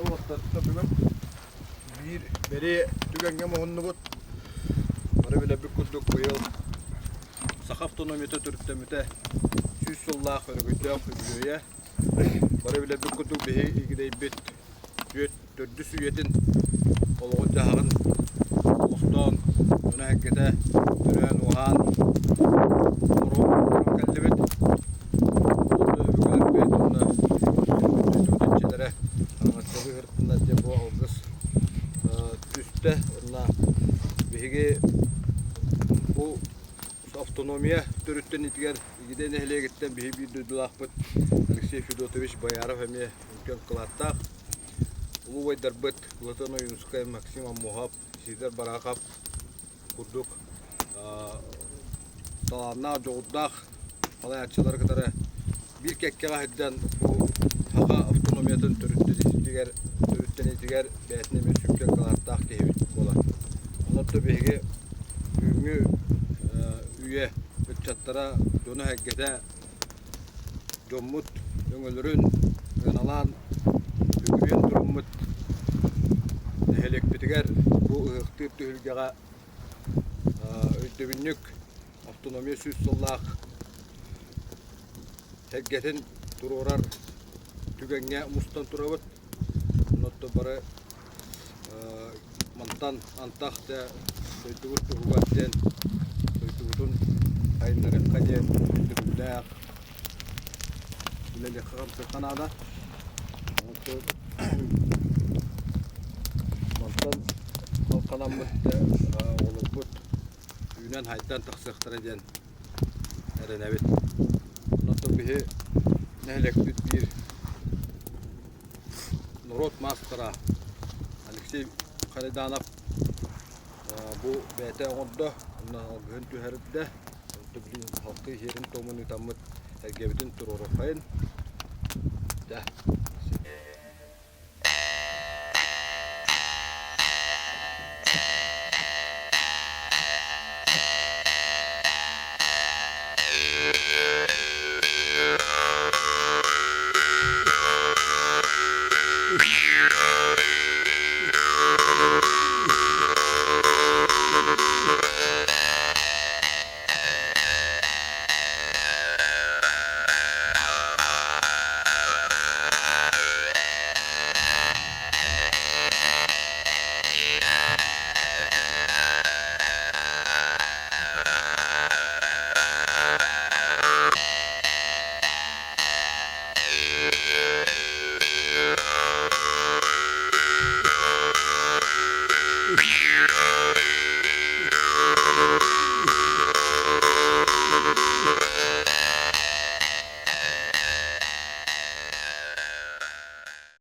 Уолаттар бүгүн биир бэлиэ түгэҥҥэ муһуннубут. Бары билэрбит курдук быйыл Саха автономията төрүттэммитэ 100 сыллаах өрөгөйдөөх үбүлүөйэ. Бары билэрбит курдук биһи игидэйбит түөрт төрдүс үйэтин олоҕун-дьаһаҕын олохтоон, дьоно-сэргэтэ төрөөн-ууһаан олорон кэллибит. Онно өбүгэлэрбит уонна төрүт иччилэрэ хараҥаччылыы сырыттыннар диэн бу алгыс түстэ. Уонна биһиги бу автономия төрүттэниитигэр Игидэй нэһилиэгиттэн биһи биир дойдулаахпыт Алексей Федотович Бояров эмиэ үҥкэн кылааттаах. Улуу убайдарбыт Платон Ойуунускай, Максим Аммосов, Сидор Барахов курдук талааннаах, дьоҕурдаах салайааччылары кытары биир кэккэҕэ сылдьан бу саха автономиятын төрүттэниитигэр төрүттэниитигэр бэйэтин эмиэ сүҥкэн кылааттаах киһибит буолар. Онон биһиги бүгүҥҥү үйэ ыччаттара дьоно-сэргэтэ дьоммут өҥөлөрүн сыаналаан сүгүрүйэн туруммут нэһилиэкпитигэр бу ыһыахтыыр түһүлгэҕэ өйдөбүнньүк автономия 100 сыллаах сэргэтин туруорар түгэҥҥэ мустан турабыт. Онон бары Мантан антах дьэ дойдубут туһугар диэн дойдубутун сайыннарыахха диэн өйдөбүллээх үлэлиэххэ-хамсыахха наада. Мантан халханаммыт дьэ оҕолорбут үүнэн-хайдан тахсыахтара диэн эрэнэбит. Онон биһи нэһилиэкпит биир Норуот маастара Алексей Харайданов бу бэйэтэ оҥордо, уонна алгыһын түһэрдэ. Онто билигин халкы иһиэрин туомун ыытаммыт эргэбитин туруоруоххайын. Дьэ.